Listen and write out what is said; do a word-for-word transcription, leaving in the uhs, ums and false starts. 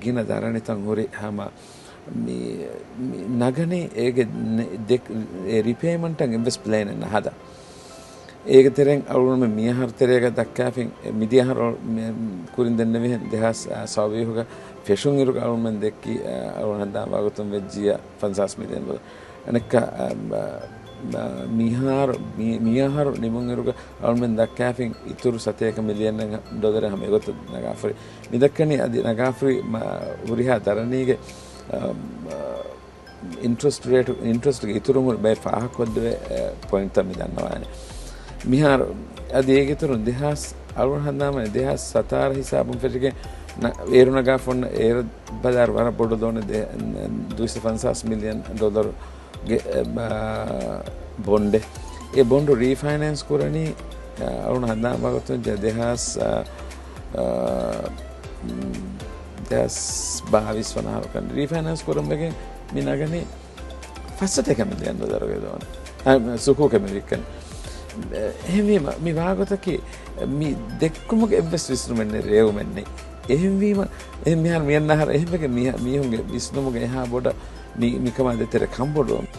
ގިނަ ދަރަނިތައް ހުރި ހަމަ މި، މި ނަގަނީ އޭގެ ނެ-، ދެ-، އެ ރިޕޭމަންޓަށް އެއްވެސް ޕްލޭނެއް ނަހަދާ. އޭގެ ތެރެއިން އަޅުގަނޑުމެން މިއަހަރު ތެރޭގަ ދައްކާފިން، މިދިޔަ އަހަރު މި-، ކުރިން ދެންނެވިހެން ދެހާސް ސައުވީހުގަ ފެށުން އިރުގަ އަޅުގަނޑުމެން ދެއްކި، އަޅުގަނޑު ހަނދާން ވާގޮތުން ވެއްޖިއްޔާ ފަންސާސް މިލިއަން ޑޮލަރ. އަނެއްކާ، އަ، މ-، މ-، މިހާރު، މި-، މިއަހަރު ނިމުންއިރުގަ އަޅުމެން ދައްކާފިން އިތުރު ސަތޭކަ މިލިއަން ޑޮލަރ ހަމަ އެގޮތަށް ނަގާފަރި. މިދައްކަނީ އަދި ނަގާފަރި މަ-، ހުރިހާ ދަރަނީގެ، އަ، މ-، އިންޓްރެސްޓް ރޭޓު، އިންޓްރެސްޓްގެ އިތުރުން ހުރި ބައެއް ފާހަގަކޮށްދެވޭ، އެ، ޕޮއިންޓްތައް މި ދަންނަވާނެ. މިހާރު އަދި އޭގެ އިތުރުން ދެހާސް އަޅުގަނޑު ހަނދާންވަނީ ދެހާސް ސަތާރަ ހިސާބުން ފެށިގެން ނަ-، އޭރު ނަގާފަ އޮންނަ އޭރަށް ބަލާއިރު ވަރަށް ބޮޑު ދޯންޏެއް ދެ-، ދުއިސައްތަ ފަންސާސް މިލިއަން ޑޮލަރުގެ، އެ، މާ، ބޮންޑެއް. އެ ބޮންޑު ރީފައިނޭންސް ކުރަނީ، އަ، އަޅުގަނޑު ހަނދާންވާގޮތުން ދެ-، ދެހާސް، އަ، އަ، މް، ދެހާސް ބާވީސް ވަނަ އަހަރު ކަން ރީފައިނޭންސް ކުރަން ވެގެން މި ނަގަނީ ފަސް ސަތޭކަ މިލިއަން ޑޮލަރުގެ ދޯން. އަ، ސުކޫކެއް މި ވިއްކަނީ. އެހެންވީމަ، މި ވާގޮތަކީ މި ދެއްކުމުގެ އެއްވެސް ވިސްނުމެއް ނެތް، ރޭވުމެއް ނެތް. އެހެންވީމަ، އެހެން މިހާރު މިއަންނަ އަހަރު އެހެންވެގެން މި-، މީހުންގެ ވިސްނުމުގެ އެހާ ބޮޑަށް މި-، މިކަމާ ދޭތެރޭ ކަންބޮޑުވަމުން.